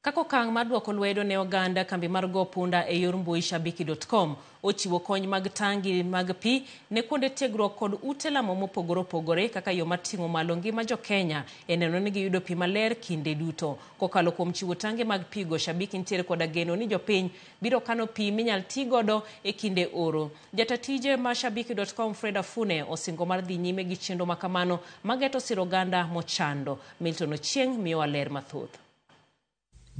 Kaka okang' mar duoko lwedo ne oganda, kambi mar go punda e yor mbui Shabiki.com ochiwo kony mag tangi mag pi ne kuonde tiegruok kod ute lamo mopogore opogore kaka yo mar ting'o malo ngima jo-Kenya e neno ni giyudo pi maler kinde duto. Kokalo kuom chiwo tange mag pi go, Shabiki nitiere koda geno ni jopiny biro kano pi minyal ti godo e kinde oro. Jata tije ma Shabiki.com Fred Afune osingo mar dhi nyime gi chenro makamano mageto siro oganda mochando. Milton Ochieng' miyowa ler mathoth.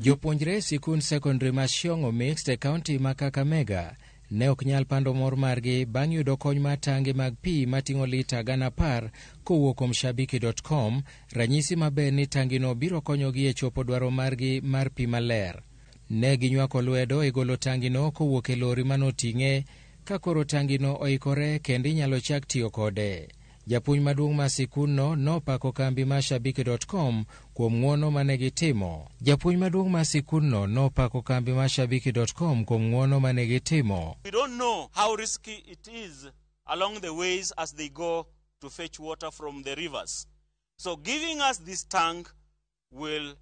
Jopuonjre e sikund sekondari ma Shiong'o Mixed e kaunti ma Kakamega ne ok nyal pando mor margi bang' yudo kony mar tange mag pi mating'o lita 10,000 kowuok kuom Shabiki.com, ranyisi maber ni tangino biro konyogi e chopo dwaro margi mar pi maler. Ne ginywako lwedo e golo tangino kowuok e lori manoting'e ka koro tangino oikore kendo inyalo chak tiyo kode. Japuonj maduong' mar sikundno nopako kambi mar Shabiki.com kuom ng'uono mane gitimo. Japuonj maduong' mar sikundno nopako kambi mar Shabiki.com kuom ng'uono mane gitimo. We don't know how risky it is along the ways as they go to fetch water from the rivers. So giving us this tank will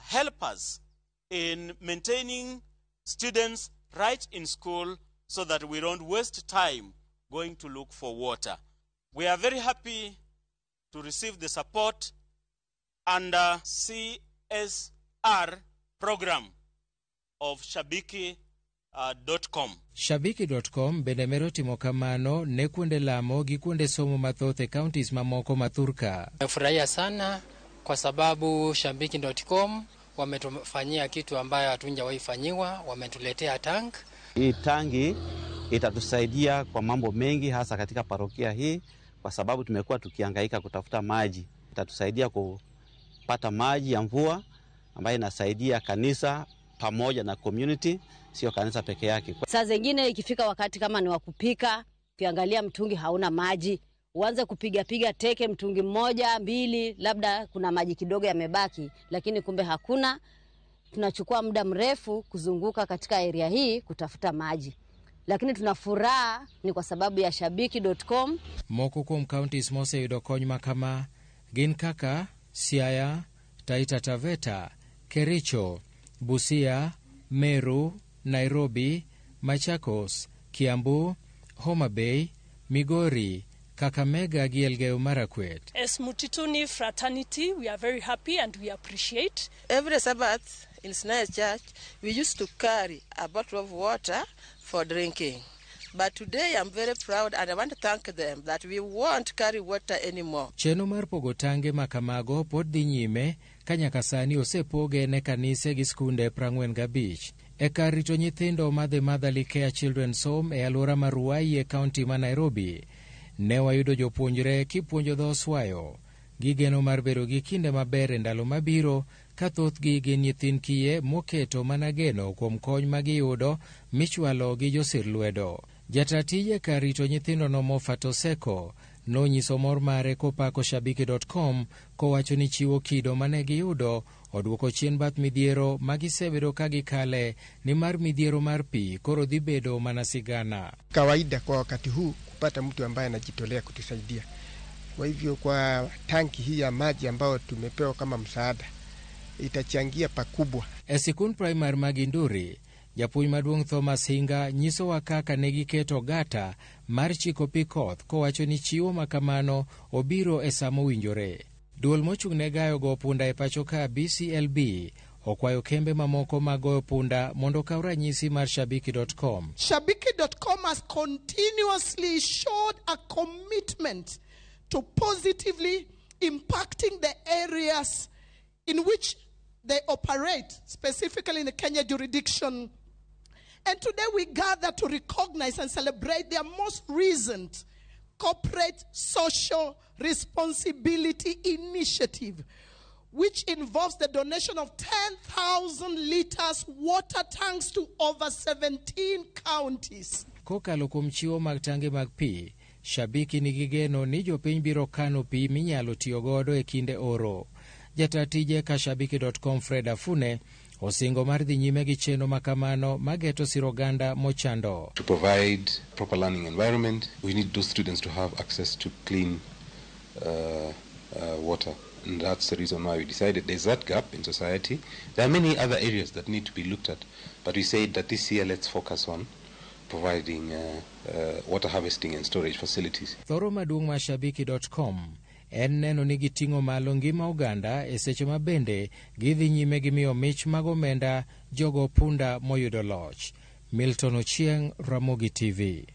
help us in maintaining students right in school so that we don't waste time going to look for water. We are very happy to receive the support under CSR program of Shabiki.com. Shabiki.com bende medo timo kamano ne kuonde lamo gi kuonde somo mathoth e counties mamoko ma thurka. Nimefurahia sana kwa sababu Shabiki.com wametufanyia kitu ambayo hatujawahi fanyiwa, wametuletea tank. Hii tangi itatusaidia kwa mambo mengi, hasa katika parokia hii, kwa sababu tumekuwa tukihangaika kutafuta maji. Itatusaidia kupata maji ya mvua ambayo inasaidia kanisa pamoja na community, sio kanisa peke yake. Saa zingine ikifika wakati kama ni wa kupika, ukiangalia mtungi hauna maji, uanze kupiga piga teke mtungi mmoja mbili, labda kuna maji kidogo yamebaki, lakini kumbe hakuna. Tunachukua muda mrefu kuzunguka katika area hii kutafuta maji, lakini tuna furaha ni kwa sababu ya Shabiki.com. Moko kuom counties moseyudo kony ma kama gin kaka Siaya, Taita Taveta, Kericho, Busia, Meru, Nairobi, Machakos, Kiambu, Homa Bay, Migori, Kakamega gi Elgeyo Marakwet. As Mutituni fraternity, we are very happy and we appreciate. Every Sabbath in Sinai Church, we used to carry a bottle of water for drinking. But today I'm very proud and I want to thank them that we won't carry water anymore. Chenro mar pogo tange ma kamago pod dhi nyime ka nyaka sani osepoge ne kanise gi skunde 45. E kar rito nyithindo ma The Motherly Care Children's Home e alwora mar Ruai e kaunti ma Nairobi, ne wayudo jopuonjre kipuonjo dho Oswayo. Gigeno mar bedo gi kinde maber e ndalo mabiro ka thothgi gin nyithind kiye moketo mana geno kuom kony ma giyudo michwalo gi josir lwedo. Jata tije kar rito nyithindo no Moffat Oseko nonyiso mor mare kopako Shabiki.com kowacho ni chiwo kido mane giyudo oduoko chien bath midhiero ma gisebedo ka gikale nimar midhiero mar pi koro dhi bedo mana sigana. Kawaida kwa wakati huu kupata mtu ambaye anajitolea kutusaidia. Kwa hivyo kwa tanki hii ya maji ambayo tumepewa kama msaada itachangia pakubwa. E sikund primary ma Ginduri, japuonj maduong' Thomas Hinga nyisowa kaka ne giketo gata mar chiko pi koth kowacho ni chiwo ma kamano obiro e sa mowinjore. Duol mochung' ne gayo go punda e pacho ka BCLB okwayo kembe mamoko mag goyo punda mondo okaw ranyisi mar Shabiki.com. Shabiki.com has continuously showed a commitment to positively impacting the areas in which they operate, specifically in the Kenya jurisdiction. And today we gather to recognize and celebrate their most recent corporate social responsibility initiative, which involves the donation of 10,000 liters water tanks to over 17 counties. Kokalo kuom chiwo mag tange mag pi, Shabiki nigi geno ni jopiny biro kano pi minyalo tiyo godo e kinde oro. Jata tije ka Shabiki.com Fred Afune osingo mar dhi nyime gi chenro makamano mageto siro oganda mochando. To provide proper learning environment, we need those students to have access to clean water. And that's the reason why we decided there's that gap in society. There are many other areas that need to be looked at, but we said that this year let's focus on providing water harvesting and storage facilities. Thoro maduong' mar Shabiki.com en neno ni giting'o malo ngima oganda e seche ma bende gidhi nyime gi miyo mich mag omenda jogo punda moyudo loch. Milton Ochieng, Ramogi TV.